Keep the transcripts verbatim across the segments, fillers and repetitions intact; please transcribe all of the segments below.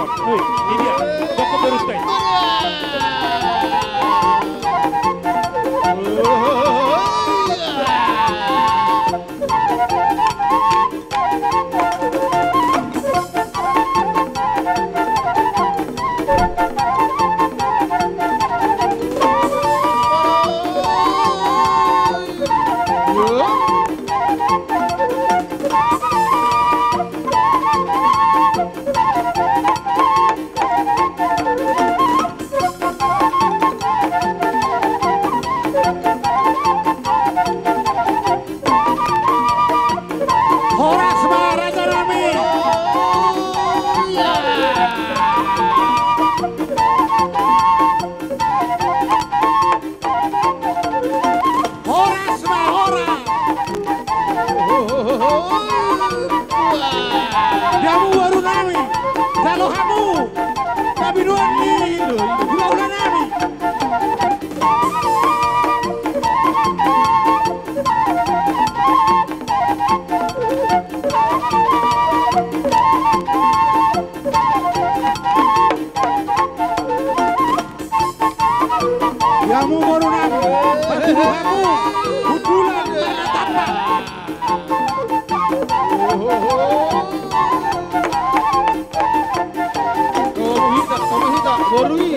Oi, ini dia. Boko berustai. Horas ma raja nami. Horas ma, horas. Di hamu boru nami, jalo hamu pangidoan ni hulahula nami. Di hamu boru nami, patudu hamu hundulan marnatampak. Toma hita, toma hita, boru i.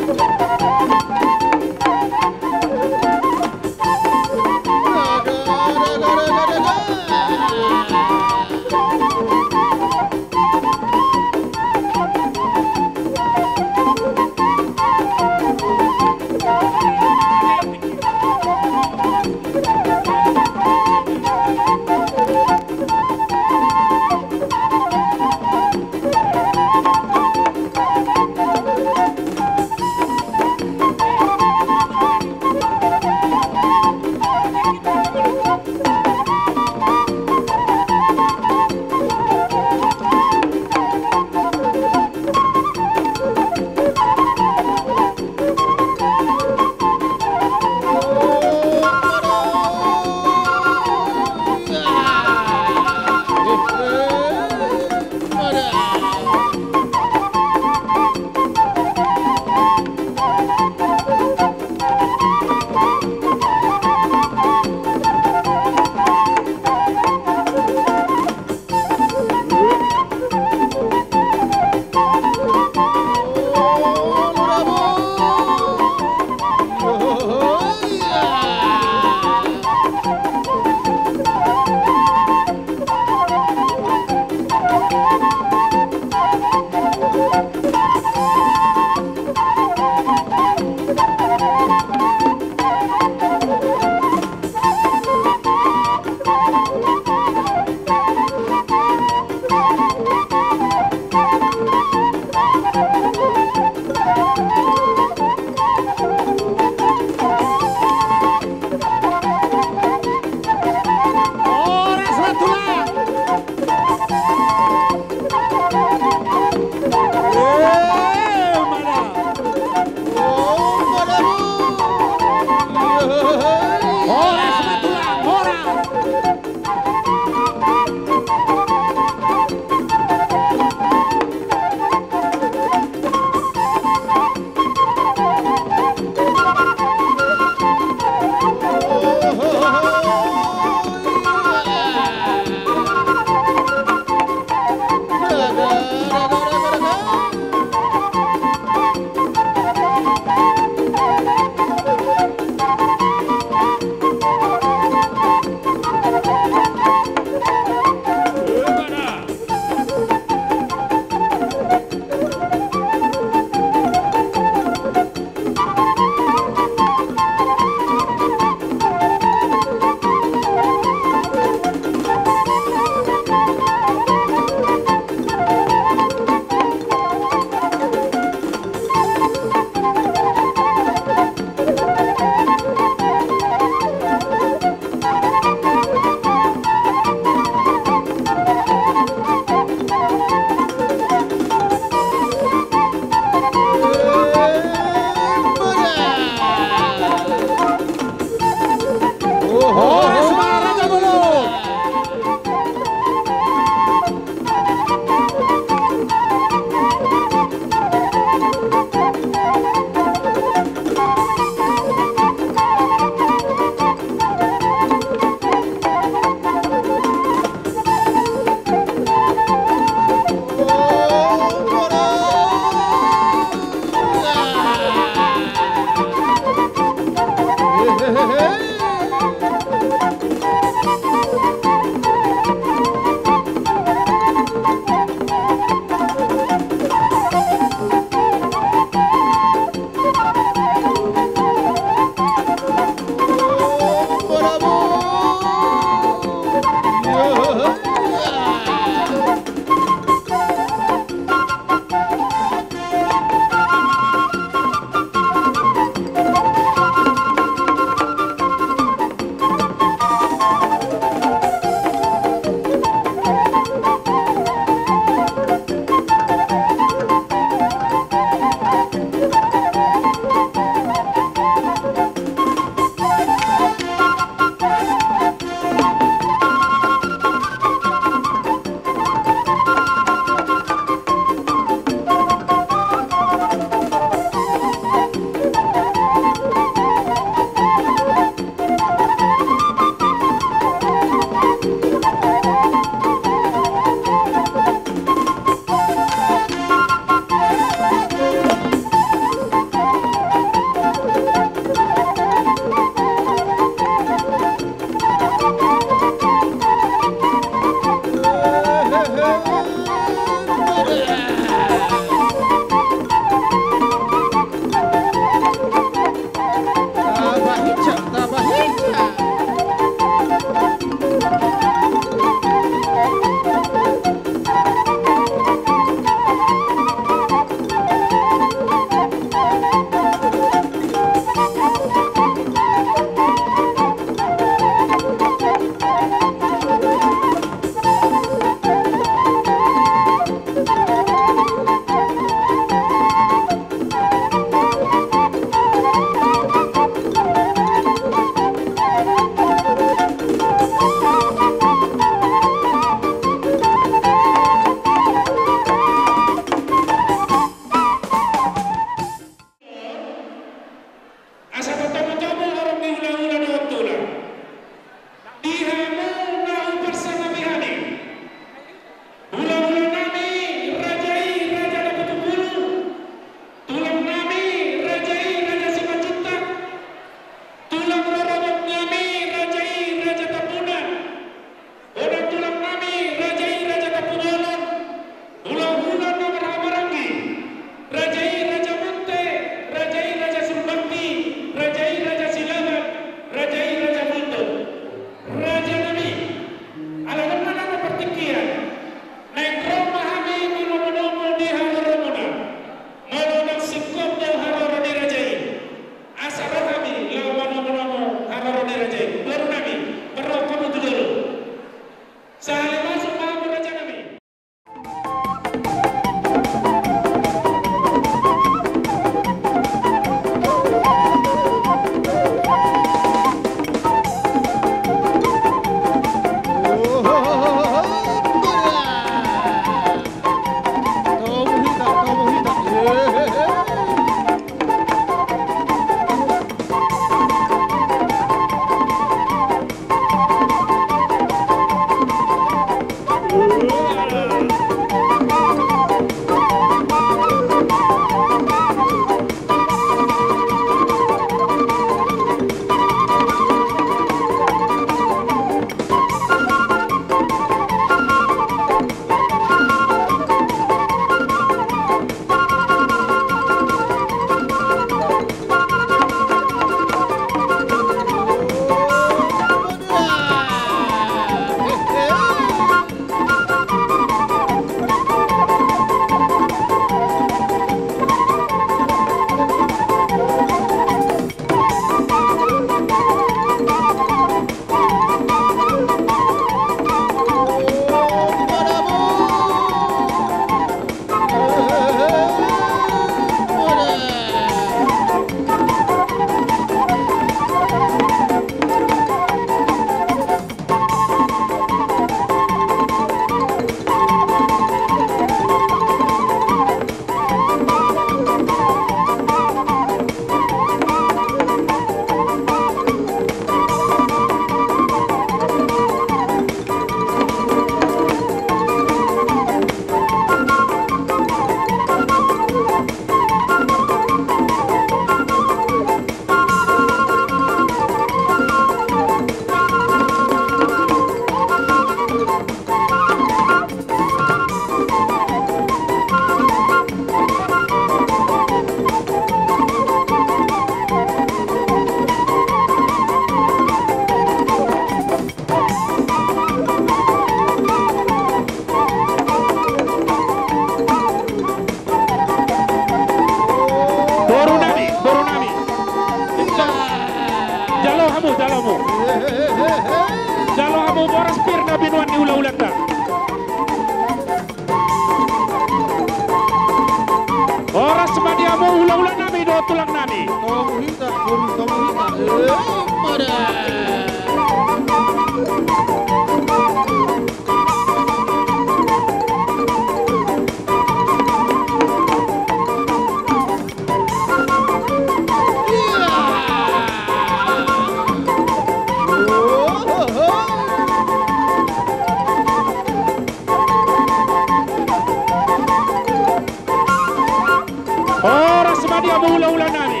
Siamun hulahula nami.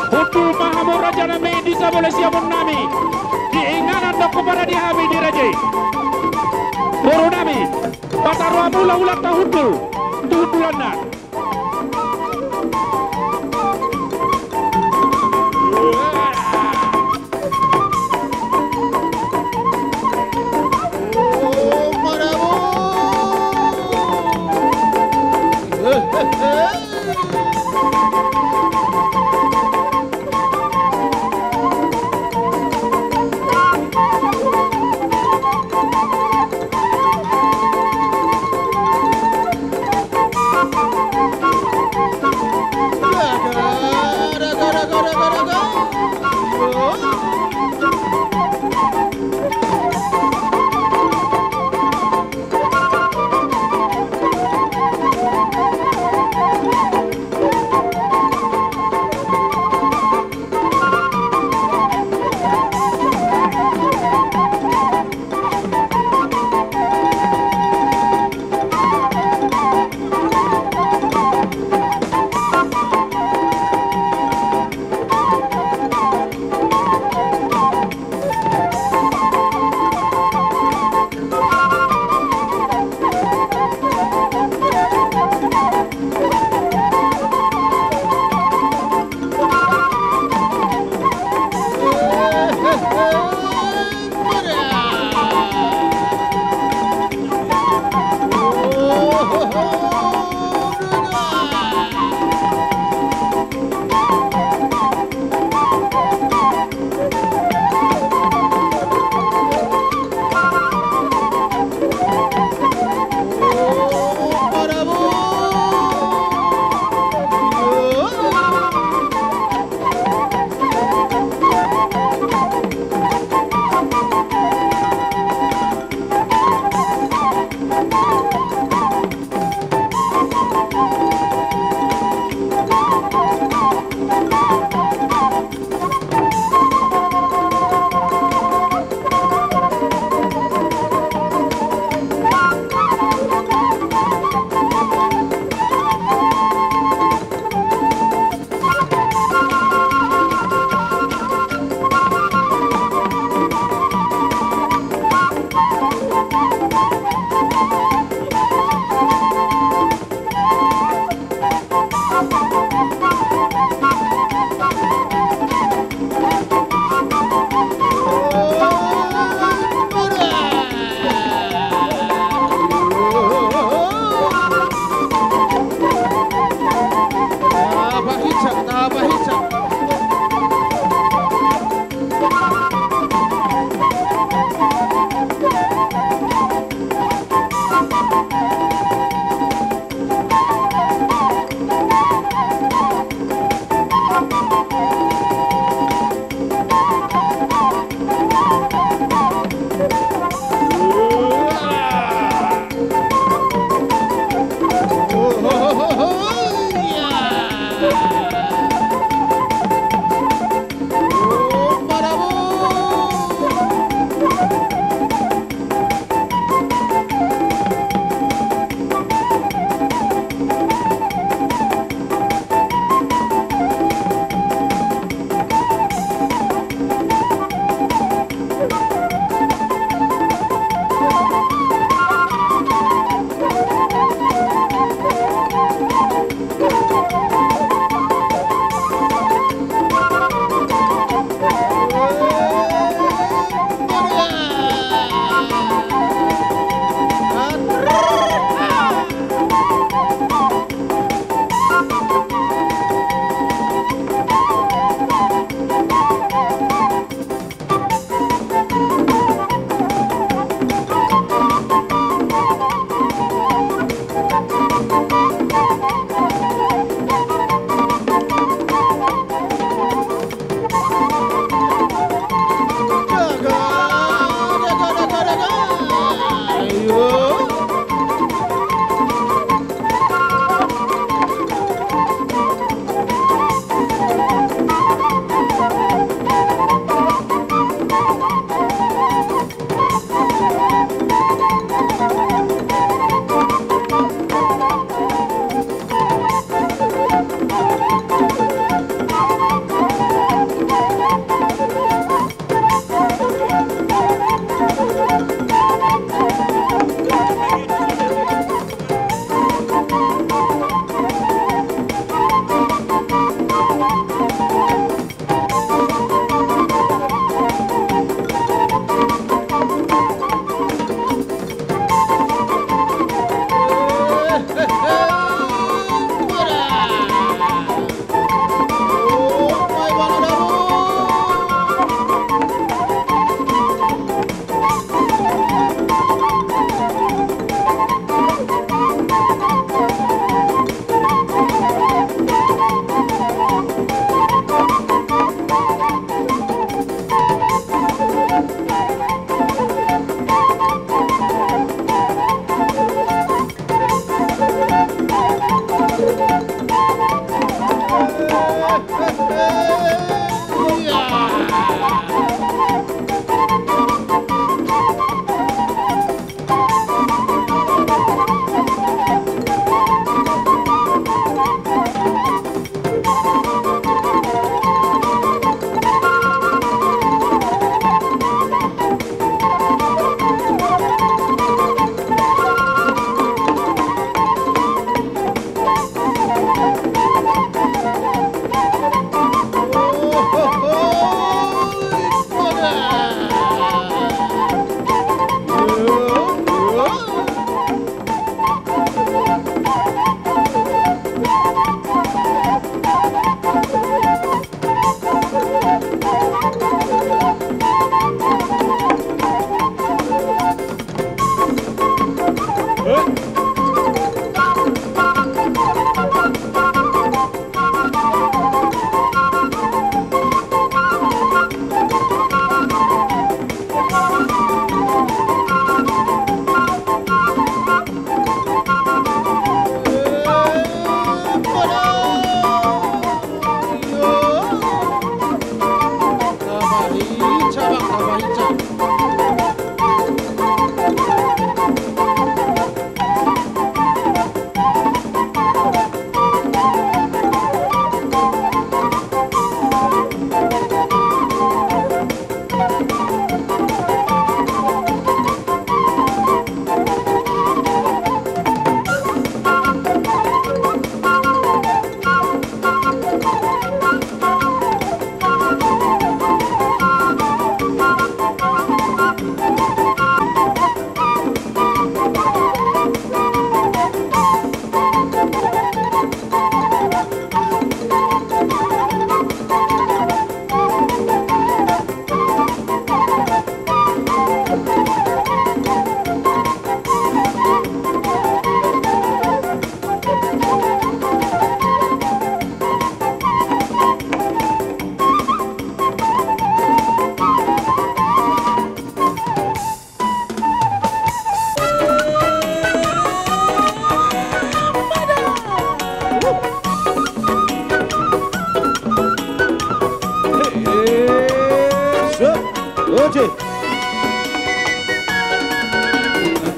Hundul ma hamu raja nami di sabole siamun nami. Di inganan do huparade hami di raja i. Boru nami. Pasahat hamu hulahulanta hundul. Tu hundulanna.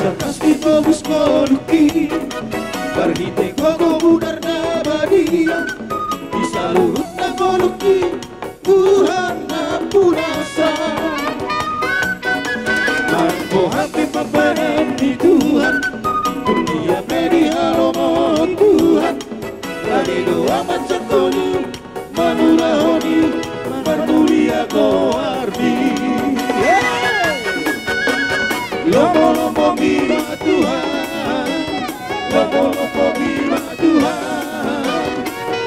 Tangkas ditobus ngolungki marhite gogo mudar na badia, di saluhutna ngolungki Tuhan na punasa. Mangko hape pamparan ni Tuhan, tung dia pe di halomon Tuhan, rade do amat santoni, manurahon i, marmulia goarmi. Lomo-lomomi ma Tuhan, lomo-lomomi ma Tuhan,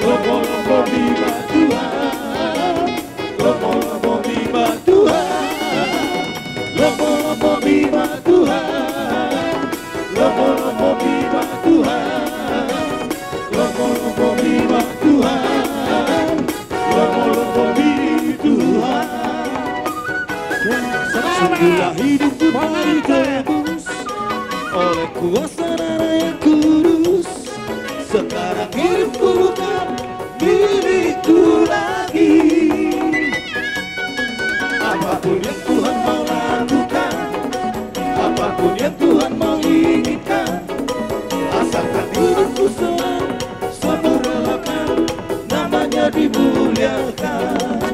lomo-lomomi ma Tuhan, lomo-lomomi ma Tuhan, lomo-lomomi ma Tuhan, lomo-lomomi ma Tuhan, lomo-lomomi ma Tuhan, lomo-lomomi Tuhan. Sungguhlah hidupku telah ditebus oleh kuasa Darah Yang Kudus. Sekarang hidupku bukan milikku lagi. Apapun yang Tuhan mau lakukan, apapun yang Tuhan mau inginkan, asalkan hidupku senang, semua relakan, namanya dimuliakan.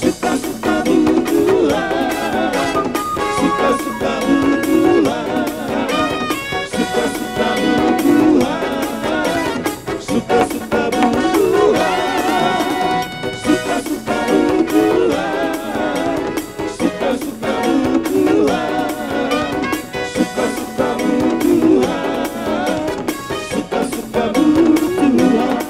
Suka-sukamu Tuhan, suka-sukamu Tuhan, suka-sukamu Tuhan, suka-sukamu Tuhan, suka-sukamu Tuhan, suka-sukamu Tuhan, suka-sukamu Tuhan, suka-sukamu Tuhan.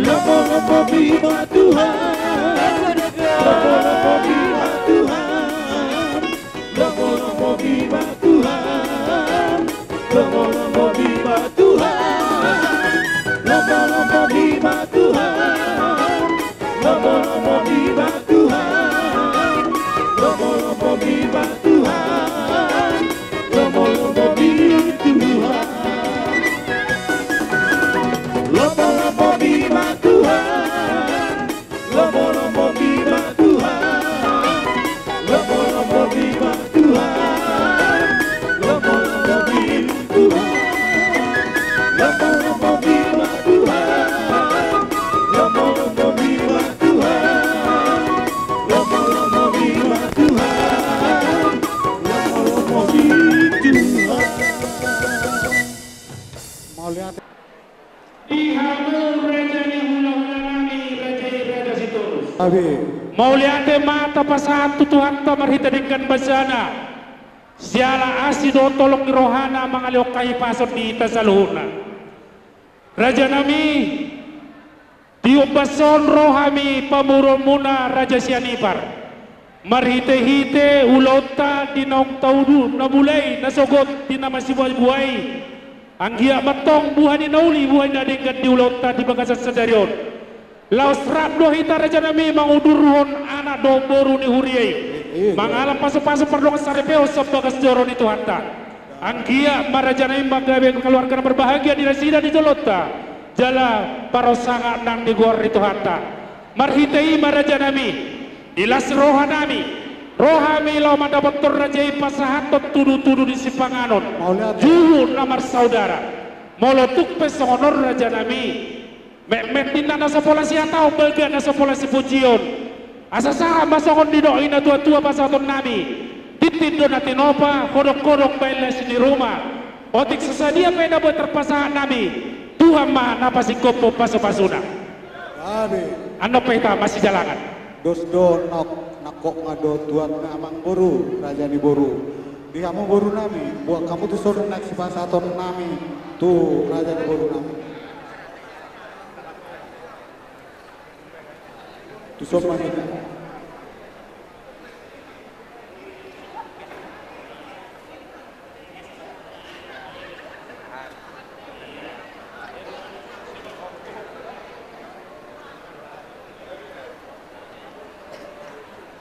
Lomo-lomomi ma Tuhan, lomo-lomomi ma Tuhan, lomo-lomomi ma Tuhan, lomo-lomomi ma Tuhan, lomo-lomomi ma Tuhan, lomo-lomomi ma Tuhan, lomo-lomomi ma Tuhan, lomo-lomomi Tuhan. Lomo-lomomi ma Tuhan, lomo-lomomi ma Tuhan, lomo-lomomi ma Tuhan, lomo-lomomi Tuhan, lomo-lomomi ma Tuhan, lomo-lomomi ma Tuhan, lomo-lomomi ma Tuhan, lomo-lomomi Tuhan. Mauliate. Di hamu raja ni hulahula nami, raja i Raja Sitorus. Amin. Mauliate ma tapasahat tu Tuhanta marhite denggan basana. Siala asi dohot holong ni rohana mangalehon hahipason di hita saluhutna. Raja nami, di ombas on ro hami pamoruonmuna Raja Sianipar. Marhitehite ulaonta di naung taudu na mulai na sogot di na masibuabuai. Anggiat ma antong buha ni na uli buha ni na denggan di ulaonta di bagasan sadari on. Laos rap do hita raja nami mangudurhon anak dohot boru ni huria i. Mangalap pasupasu pardongan saripeon sian bagas joro ni Tuhanta. Anggiat ma rajanami manggabe keluarga na berbahagia di nasida di jolonta, jala parosangap nang di goar ni Tuhanta. Marhite i ma rajanami, di las rohanami, rohami laho mandapothon raja i pasahathon tudutudu ni sipanganon, juhut na marsaudara. Molo tung pe songon on rajanami, metmet ninna na so pola sihataon, baga na so pola sipujion. Asa sahat ma songon nidok ni natuatua pasahatonnami: Tintin do na tinopa, hodokhodok baen las ni ruma. Otik so sadia pe na boi tarpasahatnami, Tuhan ma na pasingkophon pasupasuna. Annon pe hita masijalangan. Dos do nangkok, nangkok ma do tuatna amangboru, raja ni boru. Di hamu borunami, buat hamu tuson nang sipasahatonnami tu raja ni borunami. Tuson ma hita.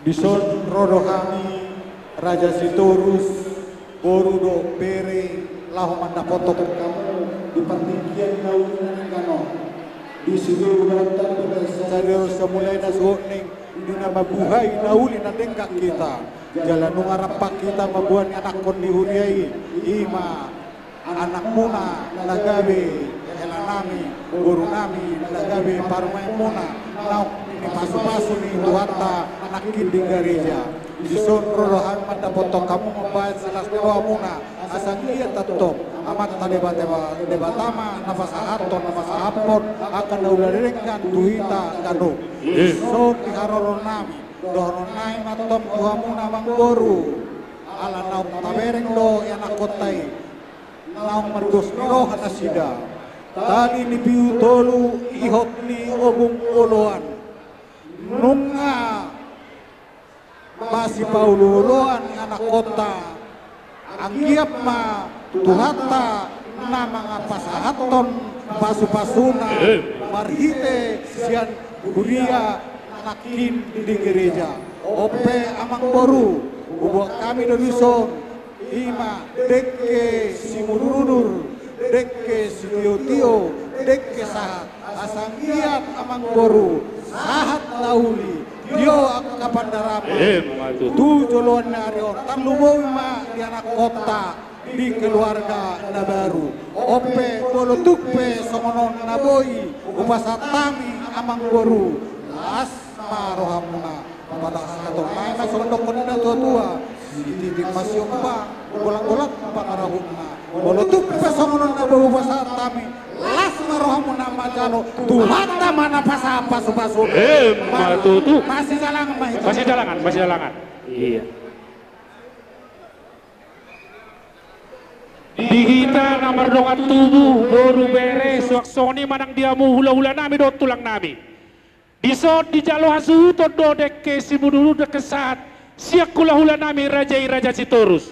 Dison ro do hami, Raja Sitorus, boru dohot bere, laho mandapothon hamu di partingkian na uli na denggan on. Di sude ulaonta dohot sadari on, sai mulai na suhut ning di na mambuhai na uli na denggan hita. Jala nunga rap hita mamboan ni anakkon ni huria i, i ma anakmuna na gabe helanami, borunami na gabe parumaenmuna, naung pinapasupasu ni Tuhanta nangkin di gareja. Dison ro do hami mandapothon hamu mambahen silas ni rohamuna, asa anggiat tongtong Amanta Debata, Debata ma na pasahathon, na pasahathon angka na uli na denggan tu hita ganup. Dison di haroronami, dohononnami ma antong tu hamuna amangboru, ala naung tabereng do i anakkonta i, naung mardos ni roha nasida. Tali ni piu tolu, ihot ni obung oloan. Nunga masipaolooloan i anakkonta, anggiat ma Tuhanta na mangapasahathon pasupasuna marhite sian huria nangkin di gareja. On pe amangboru, huboan hami do dison, i ma dengke simudurudur, dengke sitiotio, dengke sahat. Asa anggiat amangboru, sahat na uli, tio angka pandaraman. Emma tutu. Tu joloan ni ari on, tarlumobi ma di anakkonta, di keluarga na baru. On pe molo tung pe songon on na boi hupasahat hami amangboru, las ma rohamuna. Pasahaton nai ma songon dokkon ni natuatua: Sititi ma siompa, golanggolang pangarahutna. Molo tung pe songon on na boi hupasahat hami, las ma rohamuna manjalo, Tuhanta ma na pasahat pasupasu. Emma tutu. Masijalangan ma hita. Masijalangan, masijalangan. Iya. Di hita na mardongan tubu, boru, bere, suang songon i ma nang di hamu hulahulanami dohot tulangnami. Dison dijalo hasuhuton do dengke simudurudur, dengke sahat sian hulahulanami raja i, Raja Sitorus.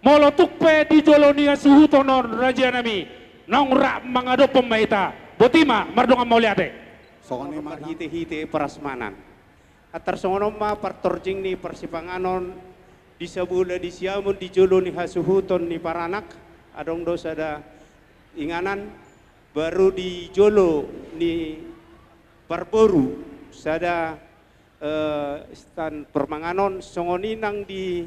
Molo tung pe di jolo ni hasuhuton on rajanami, naung rap mangadophon ma hita. Boti ma, mardongan mauliate. Songon i ma marhitehite parasmanan. Antar songon on ma partorjing ni parsipanganon di sabola di siamun di jolo ni hasuhuton ni paranak, adong do sada inganan, baru di jolo ni parboru sada, eh, stan parmanganon, songon i nang di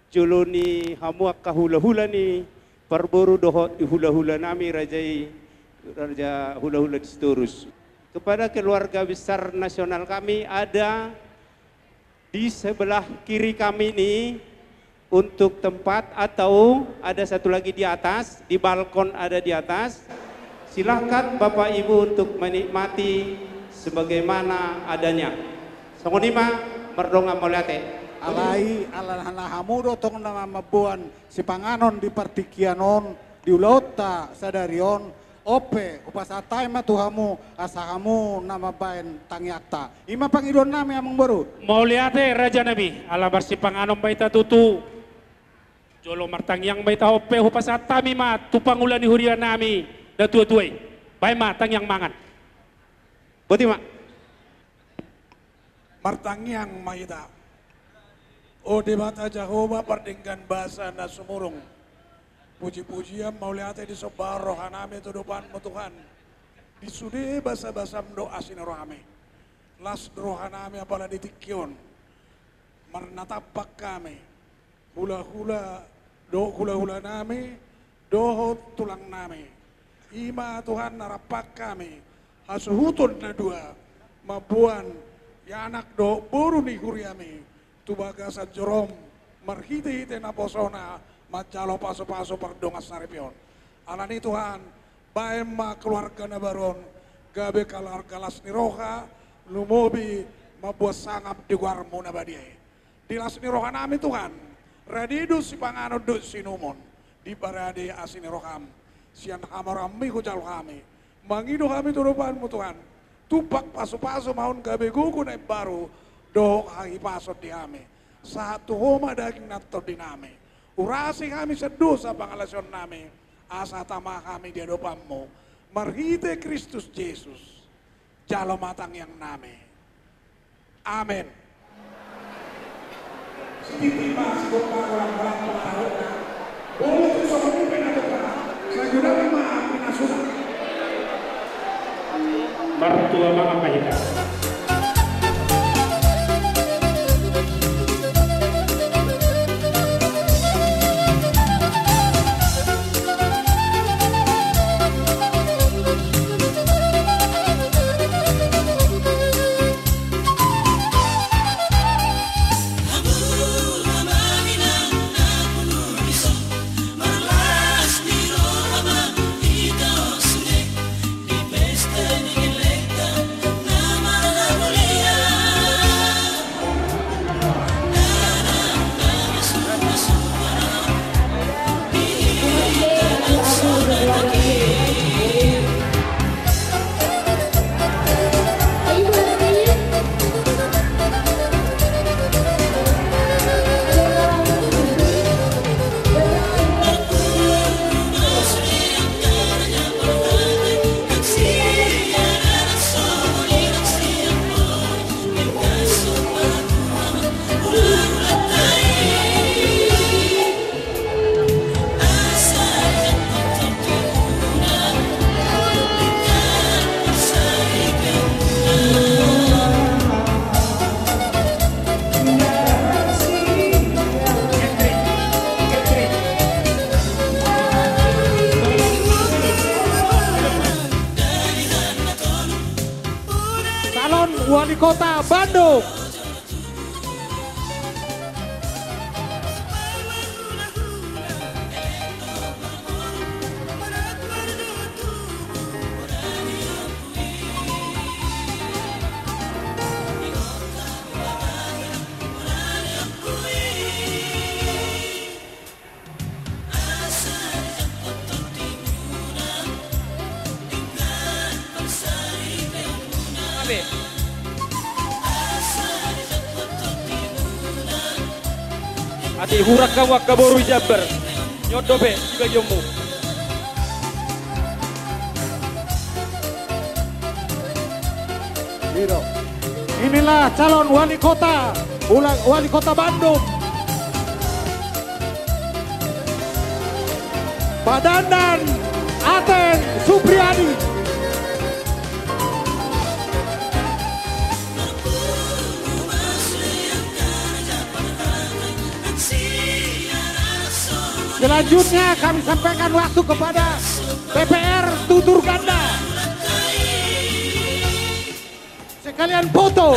jolo ni hamu angka hulahula ni parboru dohot di hulahulanami raja i, raja hulahula di Sitorus. Kepada keluarga besar nasional kami, ada di sebelah kiri kami ini untuk tempat, atau ada satu lagi di atas, di balkon ada di atas. Silahkan Bapak Ibu untuk menikmati sebagaimana adanya. Songon i ma, mardongan mauliate. Alai, ala na hamu do tong na mamboan sipanganon di partingkian on, di ulaonta sadari on, on pe hupasahat hami ma tu hamu, asa hamu na mambahen tangiangta. I ma pangidoannami, amangboru. Mauliate, rajanami, ala marsipanganon ma hita tutu. Jolo martangiang ma hita, on pe hupasahat hami ma tu pangula ni hurianami natuatua i. Bahen ma tangiang mangan. Boti ma. Martangiang ma hita. O Debata Jahowa, pardenggan basa na sumurung, puji-pujian mauliate disombahon rohanami tu adopanmu Tuhan. Di sude basa-basam dohot asi ni rohami, las do rohanami apala di tingki on marnatampak hami, hula-hula dohot hula-hulanami dohot tulangnami. I ma Tuhan na rap hami hasuhuton na dua, mamboan anak dohot boru ni huriami tu bagasan joro on marhite-hite naposona manjalo pasu-pasu pardongansaripeon. Alani Tuhan, baen ma keluarga na baru on gabe keluarga las ni roha, lumobi mamboan sangap di goarmu na badia i. Di las ni rohanami Tuhan, rade do sipanganon dohot siinumon, diparade asi ni roham. Sian hamoraonmi hujalo hami, mangido hami tu adopanmu Tuhan, tumpak pasu-pasu ma on gabe gogo na imbaru dohot hahipason di hami, sahat tu Ho ma daging nang tondinami. Urasi hami sian dosa pangalaosionnami, asa tama hami di adopanmu, marhite Kristus Jesus, jalo ma tangiangnami. Amen. Sititi ma sigompa, holan-holan pangarahutna. Boi tu songon i pe na tumpak, sai godang ma pinasuna. Martua ma angka hita. Calon Wali Kota Bandung. Ate, hurang hamu angka boru i jambar. Nyondo pe di bagionmu. Inilah calon wali kota, ula-, wali kota Bandung, Pak Dandan Ateng Supriyadi. Selanjutnya kami sampaikan waktu kepada P P R Tutur Ganda. Sekalian foto.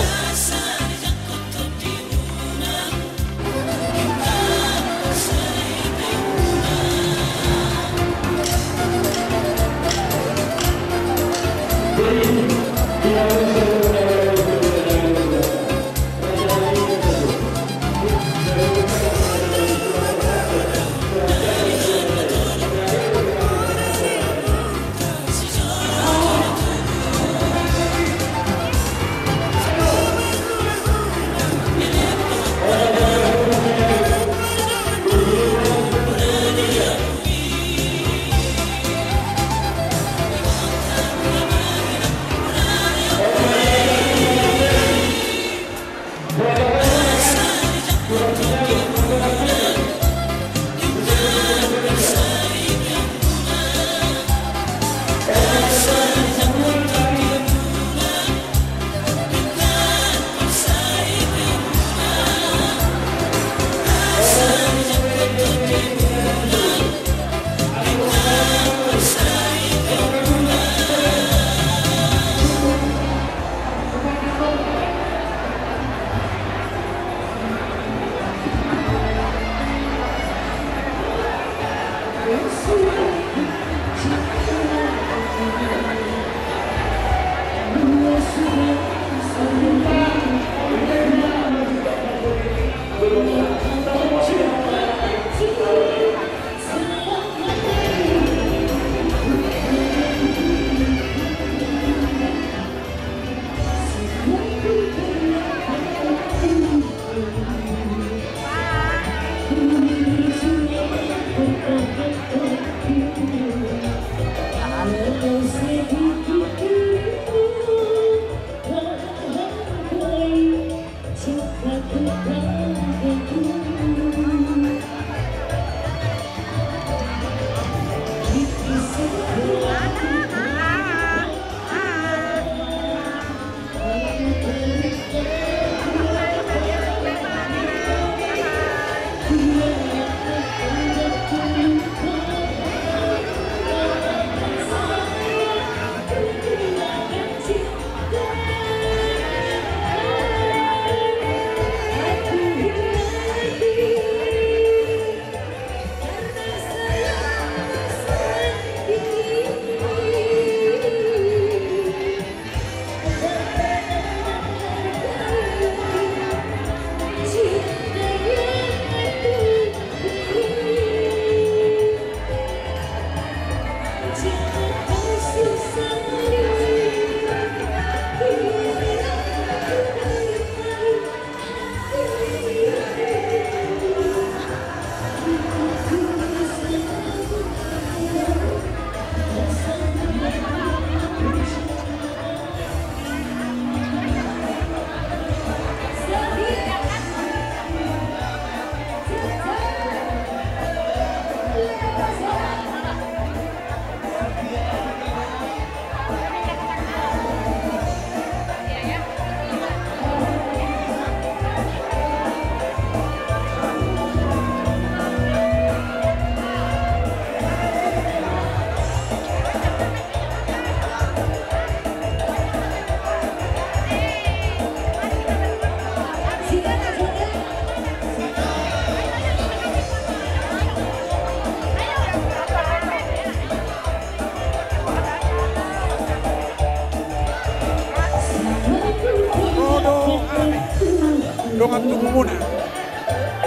Dongan tubumuna,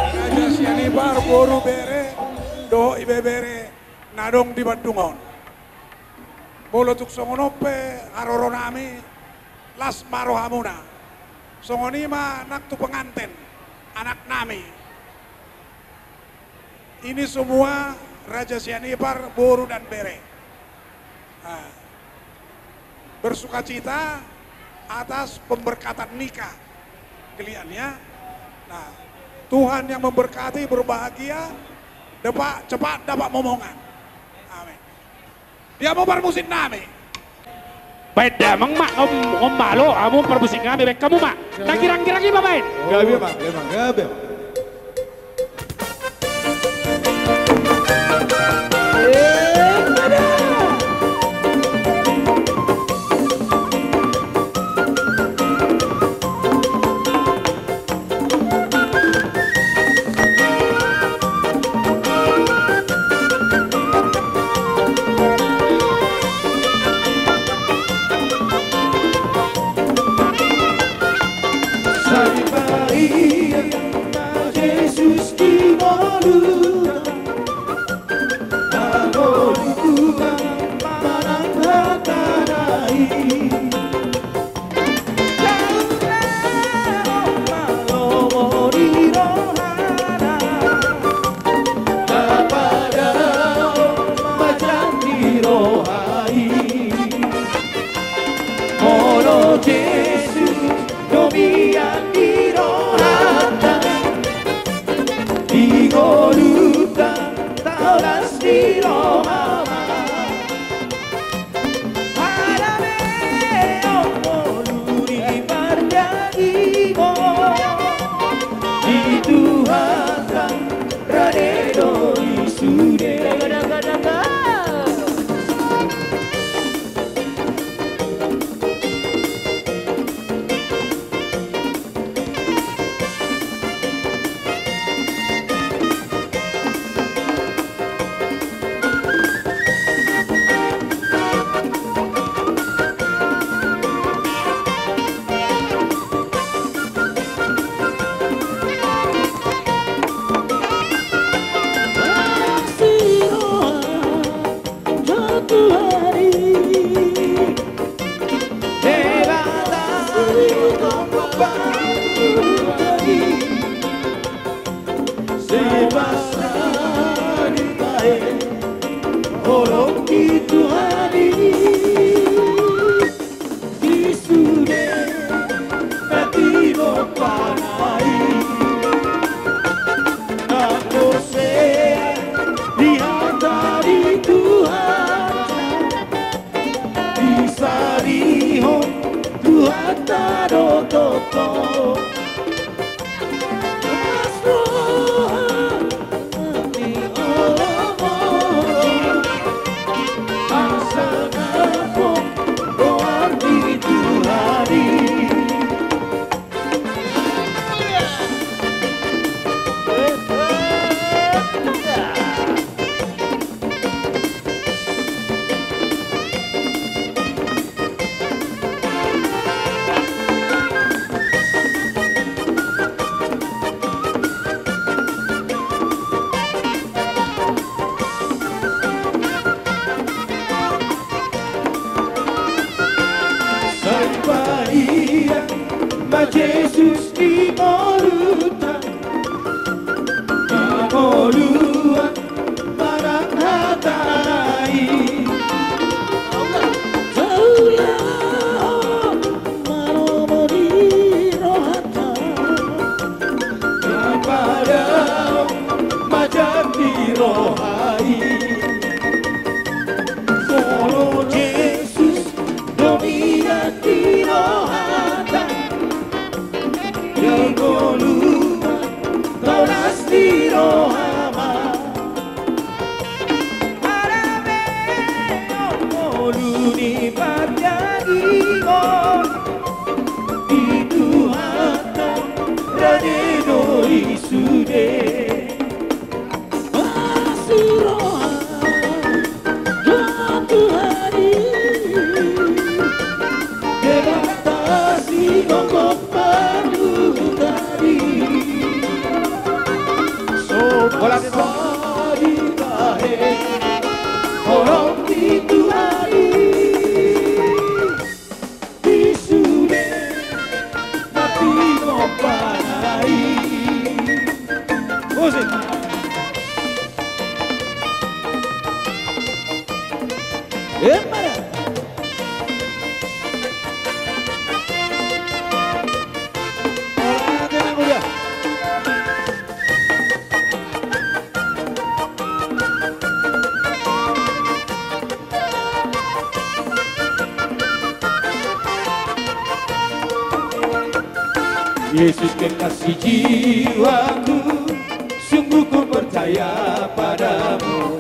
Raja Sianipar, boru, bere dohot ibebere na adong di Bandung on. Molo tung songon on pe haroronami, las ma rohamuna. Songon i ma nang tu penganten, anaknami. Ini semua Raja Sianipar, boru dan bere. Nah, bersukacita atas pemberkatan nikah kalian, ya. Nah, Tuhan yang memberkati, berbahagia, dapat, cepat dapat momongan. Amin. Dia mau parmusiknami. Baen damang ma, om, om malo, hamu parmusiknami, baen hamu ma. Tangkirang-kirang i ma baen. Gabe ma, gabe ma, gabe. Sai paria ma Jesus di ngolunta, hangoluan manang hatana i. Saur ni lomo ni rohana, na padaon ma jam ni roha i. Molo Jesus do mian di rohanta, di ngolunta taulas ni roha ma. Harameon ngolu ni parjangimo, di Tuhanta rade do i sude. Di sude na tinompana i, na porsea di hata ni Tuhanta, disarihon Tuhanta do tongtong. Sai paria ma Jesus di ngolunta, di ngolunta manang hatana i. Saulahon ma lomo ni rohanta, na padaon ma jam ni roha i. Molo Jesus do mian di rohanta, Yesus kekasih jiwaku, sungguh ku percaya padamu.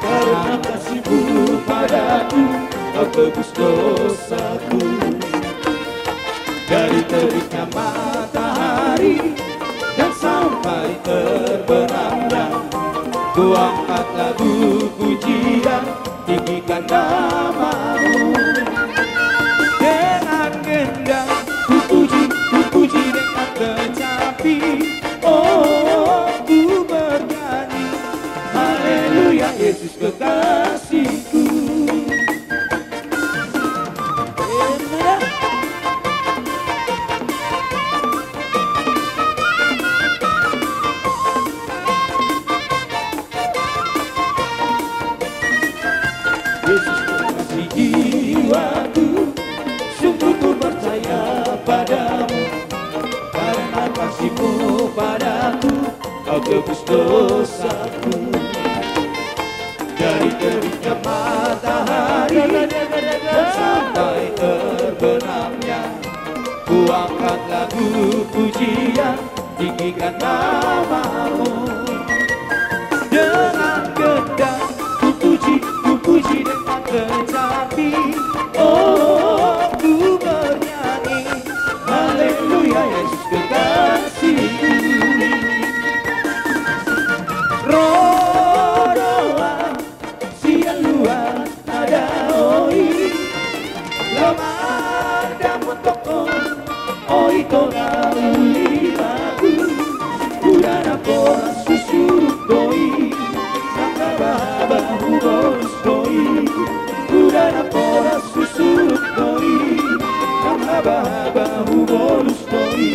Karena kasih-Mu padaku, Kau tebus dosaku. Dari terbitnya matahari dan sampai terbenamnya, ku angkat lagu pujian, tinggikan nama-Mu. Dengan gendang ku puji, ku puji dengan kecapi, oh, ku bernyanyi. Haleluya, Yesus kekasihku. Yesus kekasih jiwaku, sungguh ku percaya padamu. Karena kasih-Mu padaku, Kau tebus dosaku. Dari terbitnya matahari dan sampai terbenamnya, ku angkat lagu pujian, tinggikan nama-Mu. Dengan gendang ku puji, ku puji dengan kecapi, oh, ku bernyanyi. Haleluya, Yesus kekasihku. Ro do Ho sian luat na dao i, laho mandapothon Ho i tonga ni lilangku. Udan na poras susur do i, nang habahaba hubolus do i. Udan na poras susur do i, nang habahaba hubolus do i.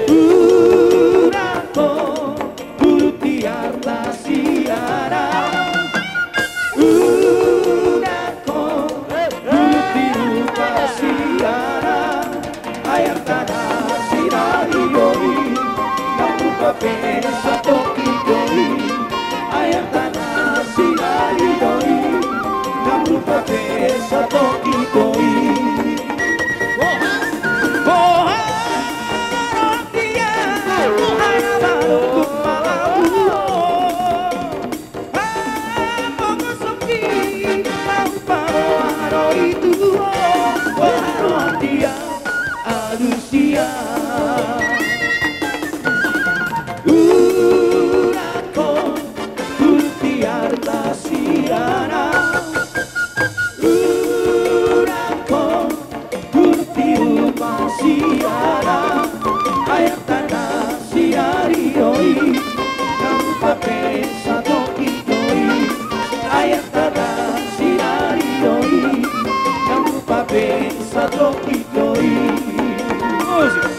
Udan ho, bulung tiar na siana. Udan ho, bulung tiar na siana. Ayam tana sinari do i, nang rupa pe satoki do i. Ayam tana sinari do i, nang rupa pe satoki do i. Boha, boha, dia, boha, boha, boha, boha. Udan ho, bulung tiar na siana. Udan ho, bulung tiar na siana. Ayam tana sinari do i, nang rupa pe satoki do i. Ayam tana sinari do i, nang rupa pe satoki do i. Musik.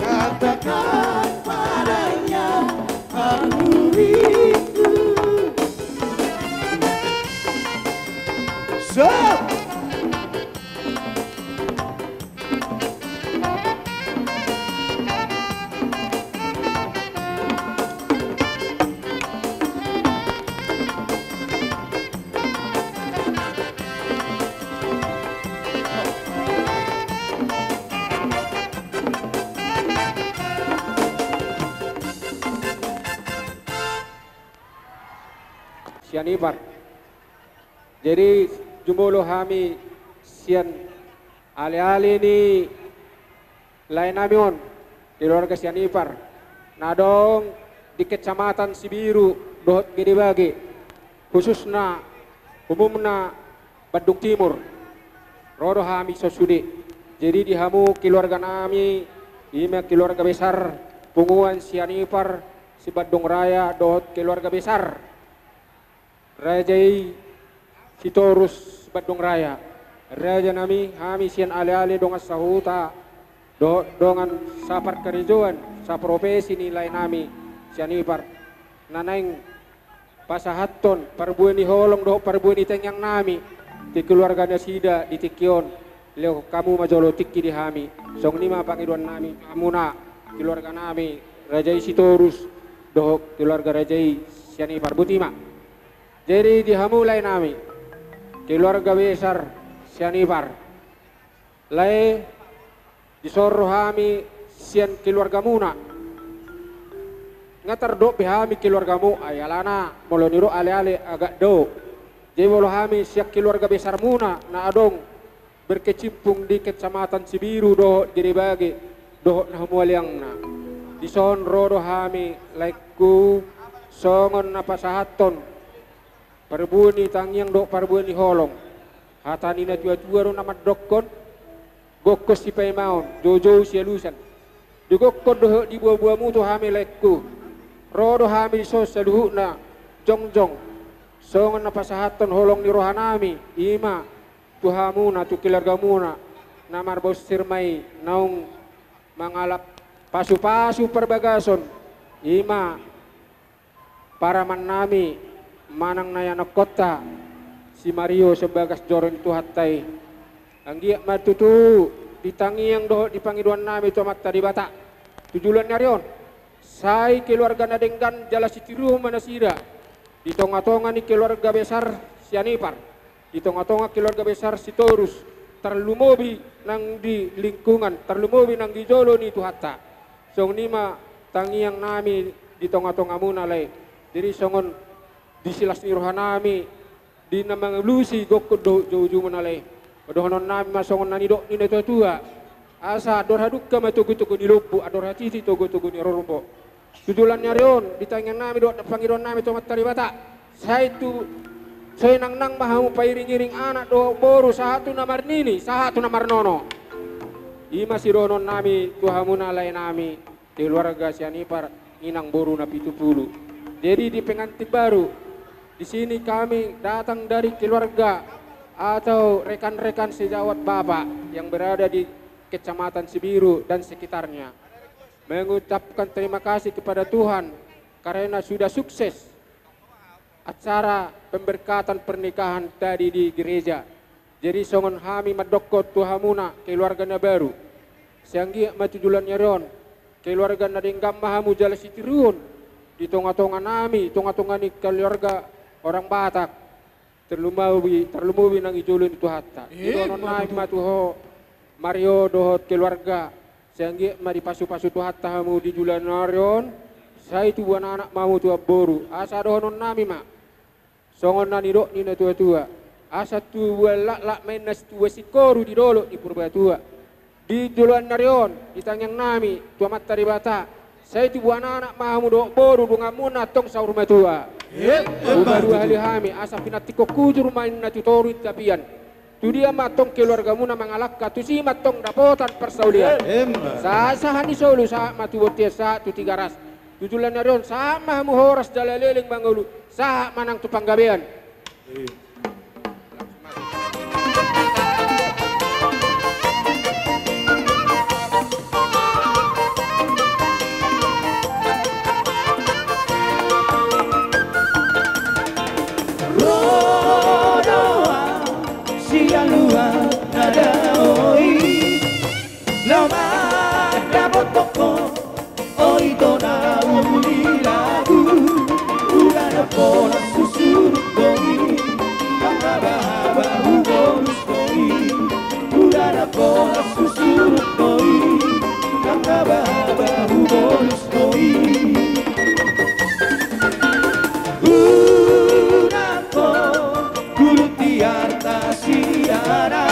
Katakan padanya, aku rindu. Siap. Sianipar. Jadi, jumolo hami sian ale-ale ni lae nami on, keluarga Sianipar, na adong di Kecamatan Sibiru dohot Gedebage, khususna, umumna Bandung Timur. Ro do hami dison sude. Jadi di hamu keluarga nami, ima keluarga besar punguan Sianipar, Sibandung Raya dohot keluarga besar raja i Sitorus Sibandung Raya. Raja nami, hami sian ale-ale dongan sahuta dohot dongan saparkarejoan, saprofesi ni lae nami Sianipar, na naeng pasahathon parbue ni holong dohot parbue ni tangiang nami tu keluarga nasida di tingki on. Lehon hamu ma jolo tingki di hami. Songon i ma pangidoan nami tu hamuna, keluarga nami raja i Sitorus dohot keluarga raja i Sianipar. Boti ma. Jadi di hamu lae nami, keluarga besar Sianipar, lae, dison ro hami sian keluargamuna. Nga tardok be hami keluargamu, ai alana molo nidok ale-ale agak dao. Jadi molo hami sian keluarga besarmuna na adong berkecimpung di Kecamatan Sibiru dohot Gedebage dohot na hamualiangna, dison ro do hami, laengku, songon na pasahathon parbue ni tangiang dohot parbue ni holong. Hata ni natua-tua do na mandokkon: Gokkon sipaimaon, joujou sialusan. Digokkon dohot diboa-boamu tu hami, laengku. Ro do hami dison saluhutna jongjong, songon na pasahathon holong ni roha nami, ima tu hamuna, tu keluargamuna, na marbonsir ma i naung mangalap pasu-pasu parbagason, ima paraman nami manang na ianakkonta si Mario sebagas joro ni Tuhanta i. Anggiat ma tutu di tangiang dohot di pangidoan nami tu Amanta Debata tu joloan ni ari on, sai keluarga na denggan jala sitiruon ma nasida di tonga-tonga ni keluarga besar Sianipar, di tonga-tonga keluarga besar Sitorus, tarlumobi nang di lingkungan, tarlumobi nang di jolo ni Tuhanta. Songon i ma tangiang nami di tonga-tongamuna, lae. Jadi songon di silas ni roha nami, di na mangalusi gokkon dohot joujoumuna, lae, dohonon nami ma songon na nidok ni natua-tua: Asa andor hadungka ma togu-togu ni lombu, andor hatiti togu-togu ni rorombo. Tu joloan ni ari on, di tangiang nami dohot pangidoan nami tu Amanta Debata, sai tu, sai nangnang ma hamu pairing-iring anak dohot boru, sahat tu na marnini, sahat tu na marnono. I ma sidohonon nami tu hamuna, lae nami, keluarga Sianipar, inang boru na pitu pulu. Jadi di pengantin baru, di sini kami datang dari keluarga atau rekan-rekan sejawat Bapak yang berada di Kecamatan Sibiru dan sekitarnya, mengucapkan terima kasih kepada Tuhan karena sudah sukses acara pemberkatan pernikahan tadi di gereja. Jadi songon hami mandokkon tu hamuna keluarga na baru, sai anggiat ma tu joloan ni ari on keluarga na denggan ma hamu jala sitiruon di tonga-tonga nami, tonga-tonga ni keluarga orang Batak, tarlumobi, tarlumobi nang di jolo ni Tuhanta. Eh, didohonon nami ma tu ho, Mario, dohot keluarga, sai anggiat ma dipasu-pasu Tuhanta hamu di joloan ni ari on, sai tubuan anak ma hamu, tubuan boru. Asa dohonon nami ma songon na nidok ni natua-tua: Asa tubuan laklak ma inna tubuan singkoru di dolok ni Purbatua. Di joloan ni ari on, di tangiang nami tu Amanta Debata, Sai tubu anak ma hamu dohot boru, donganmuna antong saur matua. Emma tutu. Upa dua hali hami, asa pinantikhon hujur ma ninna tu toru i tapian. Tu dia ma antong keluargamuna mangalangka, tusi ma antong dapotan parsaulian. Emma. Sahat-sahat ni solu, sahat ma tu bontean, sahat tu Tigaras. Tu joloan ni ari on, sahat ma hamu horas jala leleng mangolu, sahat ma nang tu panggabean. Ro do au sian luat na dao i, laho mandapothon ho, o ito na uli lagu. Ula na pola susurut do i, nang haba-haba hubolus do i. Ula na pola susurut do i, nang haba-haba hubolus do i. Ula na pola Guru Tiarta Siana.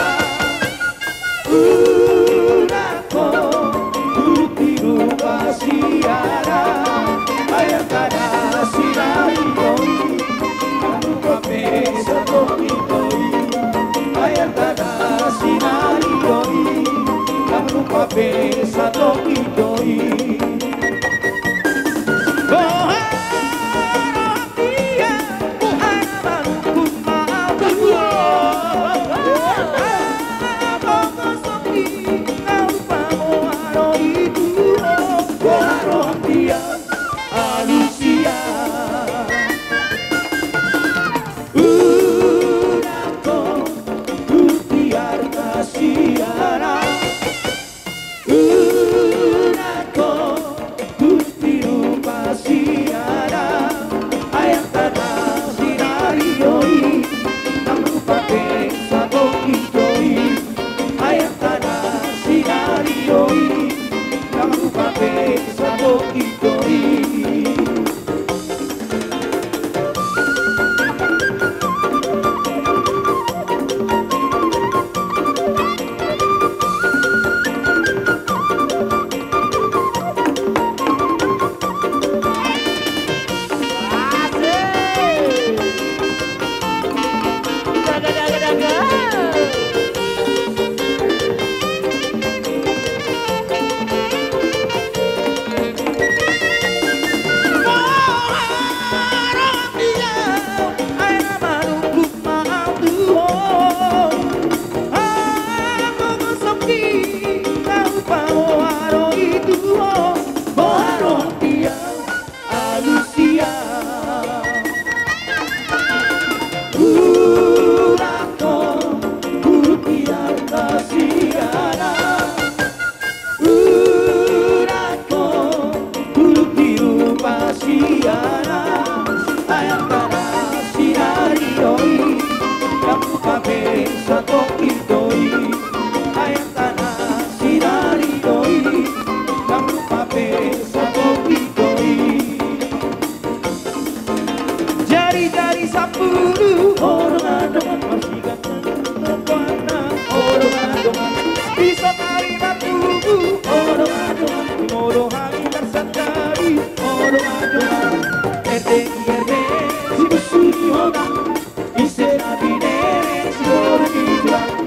Ula na pola Guru Tirupa Siana. Ayat kada sinari do i, nang rupa pe satongkin do i. Ayat kada sinari do i, nang rupa pe satongkin do i. Ula na pola Guru Tiarta Siana. Ula na pola Guru Tirupa Siana. Ayat kada sinari do i, nang rupa pe satongkin do i. Ayat kada sinari do i, nang rupa pe satongkin do i. Ula na pola Guru Tiarta Siana. Ula na pola Guru Tirupa Siana. Ayat kada sinari do i, nang rupa pe satongkin do i. Ayat kada sinari do i, nang rupa pe satongkin do i. Jari-jari sampulu, o dongan-dongan, marsigak nang tokoanna, o dongan-dongan. Di sahari martubu, o dongan-dongan, imo do hami marsantabi, o dongan-dongan. Erte ni erte, si busu ni hona, ise na binereng si boru ni tulang.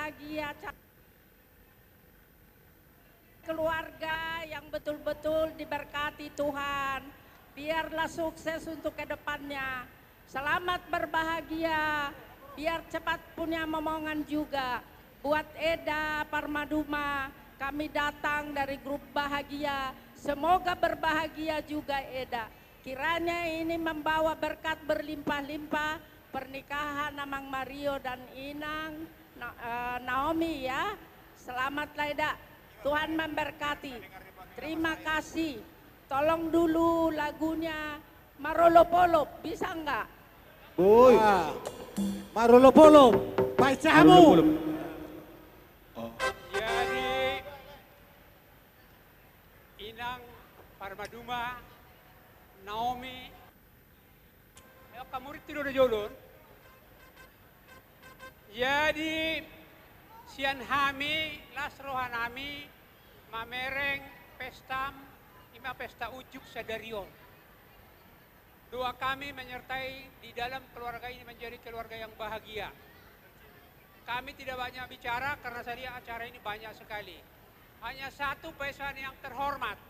Bahagia, ca-, keluarga yang betul-betul diberkati Tuhan. Biarlah sukses untuk ke depannya. Selamat berbahagia. Biar cepat punya momongan juga. Buat Eda Parmaduma, kami datang dari grup Bahagia. Semoga berbahagia juga, Eda. Kiranya ini membawa berkat berlimpah-limpah pernikahan Amang Mario dan Inang Na-, eh, Naomi, ya. Selamatlah, Eda. Tuhan memberkati. Terima kasih. Tolong dulu lagunya Marolopolop, bisa nggak? Boy. Ah. Marolopolop. Baik, cahamu. Marolopolop. Oh. Jadi, Inang Parmaduma, Naomi, eh, kamu ri tu do jolon. Jadi, sian hami, las roha nami, mamereng pesta, ima pesta unjuk sadari on. Doa kami menyertai di dalam keluarga ini menjadi keluarga yang bahagia. Kami tidak banyak bicara karena sadia acara ini banyak sekali. Hanya satu pesan yang terhormat,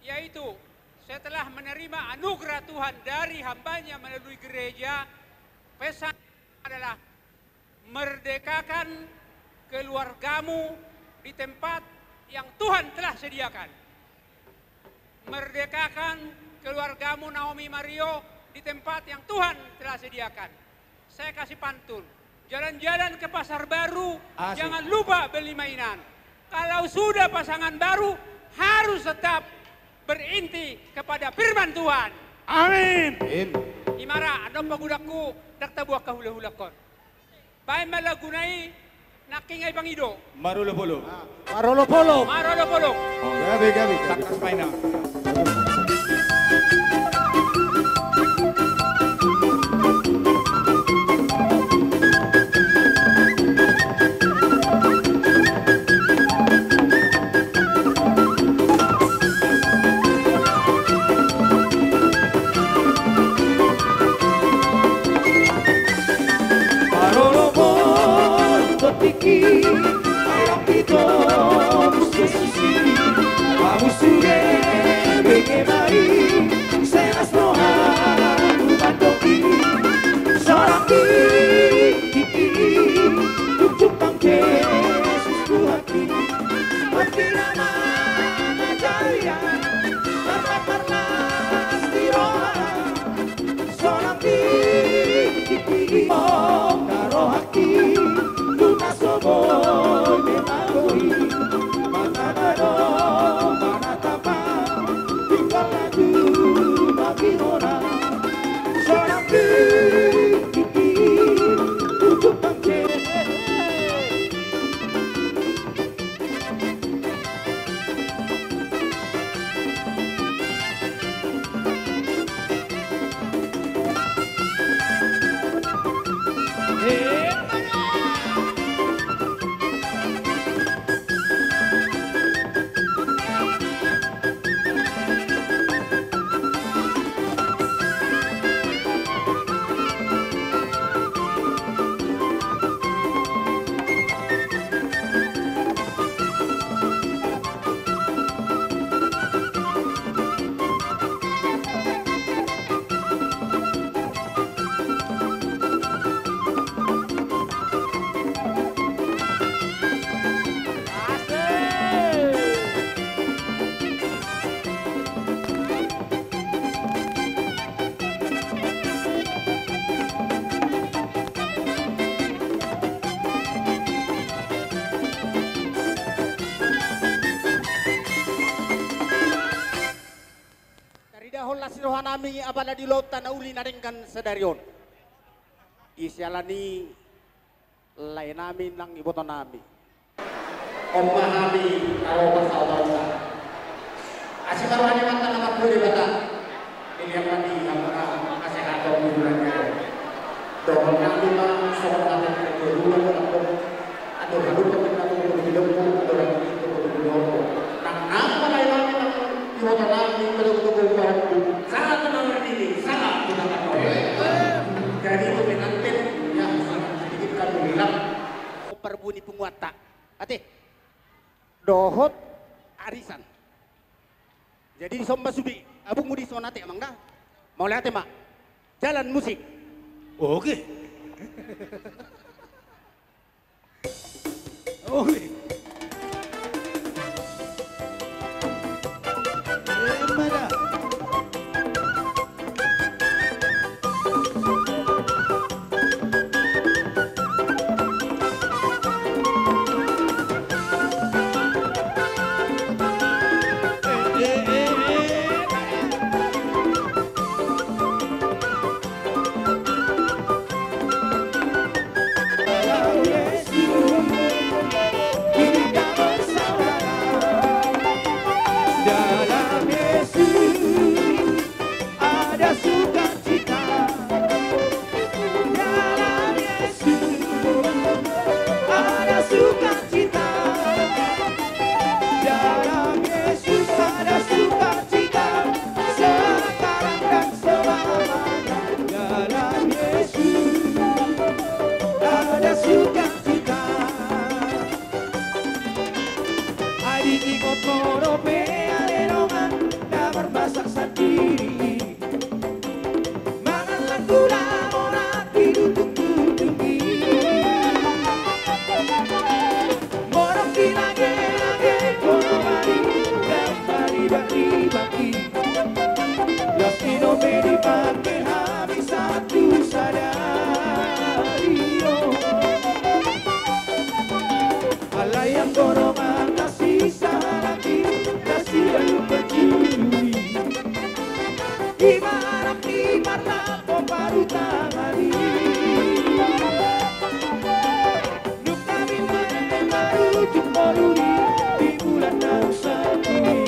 yaitu setelah menerima anugerah Tuhan dari hambanya melalui gereja, pesan adalah merdekakan keluargamu di tempat yang Tuhan telah sediakan. Merdekakan keluargamu, Naomi Mario, di tempat yang Tuhan telah sediakan. Saya kasih pantun. Jalan-jalan ke Pasar Baru, asik, jangan lupa beli mainan. Kalau sudah pasangan baru, harus tetap berinti kepada firman Tuhan. Amin. Amin. Ima ra, adong pagudangku, ndang tabuat hahulahulahon. Baen ma laguna i, nangkin i pangido. Marolopolop. Marolopolop. Marolopolop. Oh, gabe, gabe, gabe. Tangkas ma i na. Taridahon las ni rohanami apala di ulaonta na uli na denggan sadari on. Di siala ni laenami nang ibotonami. On ma hami na ro pasahatonta. Asi ma roha ni Amanta na martua Debata. Dilehon ma di hamu na hasehaton di bulan ni ari. Dohononnami ma songon hata ni natuatua, dohononnami. Andor halumpang di na tumundung di lombu, andor halumpang di na tumundung di lombu. Nang ahu ma laenami nang ibotonami, patogutogu pahompu. Salam tu na mardidi, salam tu na marnono. Jadi tu pengantin, ya, sedikit kami bilang. parbue ni punguanta. Ate. Dohot arisan. Jadi dison ma sude, abungmu dison ate amang da. Mauliate ma. Jalan musik. Oke. Oke. Emma da. Dalam Yesus ada sukacita. Dalam Yesus ada sukacita. Dalam Yesus ada sukacita. Sekarang dan selamanya. Dalam Yesus ada sukacita. Ai diingot ho dope ale dongan na marmasak sandiri. Mangan lan gula morat di lutung-lutung i. Modom di lage-lage, modom di lage-lage, modom di lage-lage. Las i dope dipangke hami satu sadari on. Alai anggo dongan na sisada i, na sialup panjujui. Ima anak ni parlapo parutangan i. Dung hami muse marujung ngolu i di bulan na salpu i.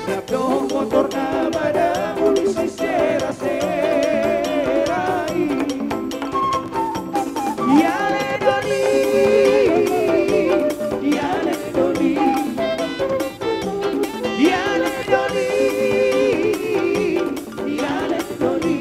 Rap dohot motor na madangul sisera-sera i. Iale doli, iale doli, iale doli, iale doli.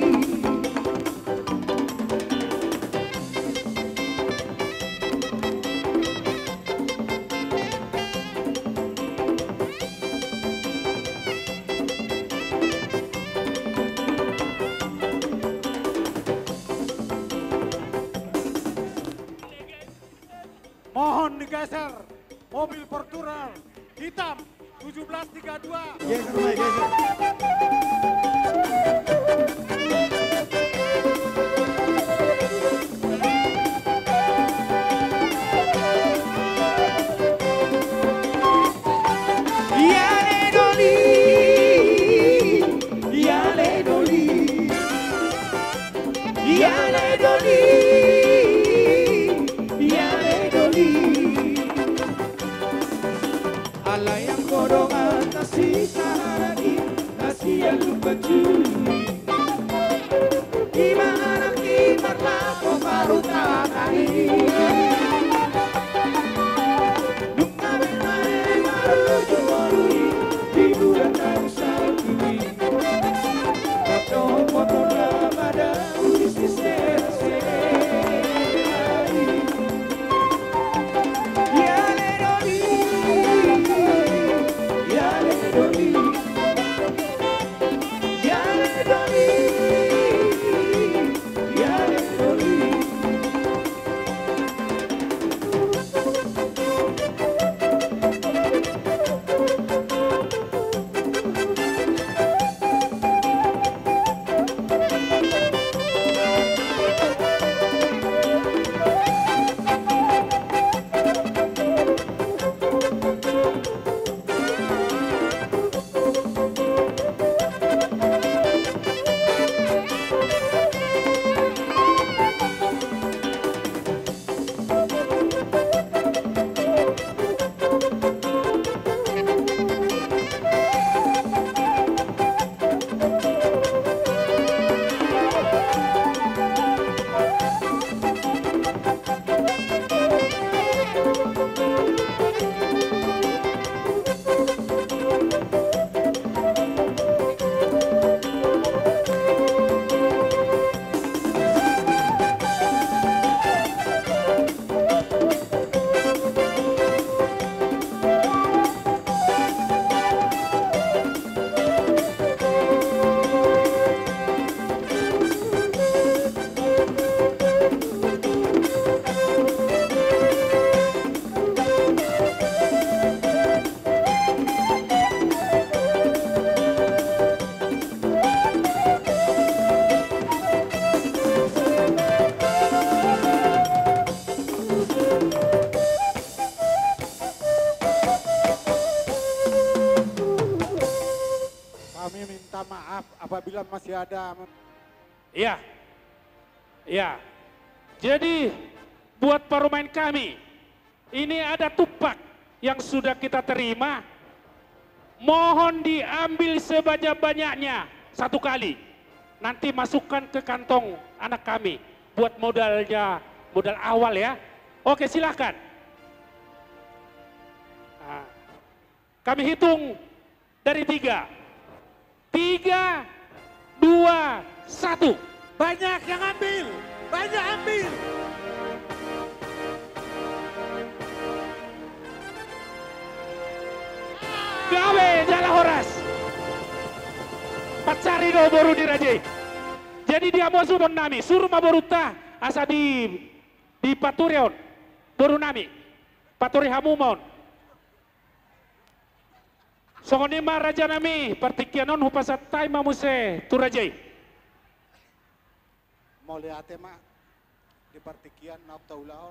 Mohon digeser mobil Fortuner hitam tujuh belas tiga dua. Geser, Mai, geser. Iale doli, iale doli, iale doli, iale doli. Alai anggo dongan na sisada i, na sialup panjujui. Ima anak ni parlapo parutangan i. Dung hami muse marujung ngolu i di bulan na salpu i. Rap dohot motor na madangul sisera-sera i. Iale doli, iale doli, iale Apabila masih ada mem- Iya. Iya. Jadi, buat parumaen kami, ini ada tumpak yang sudah kita terima. Mohon diambil sebanyak-banyaknya satu kali. Nanti masukkan ke kantong anak kami buat modalnya, modal awal ya. Oke, silakan. Nah, kami hitung dari tiga. Tiga, dua, satu. Banyak yang ambil. Banyak ambil. Gabe jala horas. Pansari do boru ni raja i. Jadi dia mau suruh nami, suru ma borunta asa di, di paturi on. Boru nami. Paturi hamu ma on. Songon i ma raja nami, partingkian on hupasahat hami ma muse tu raja i. Mauliate ma di partingkian naung taulahon,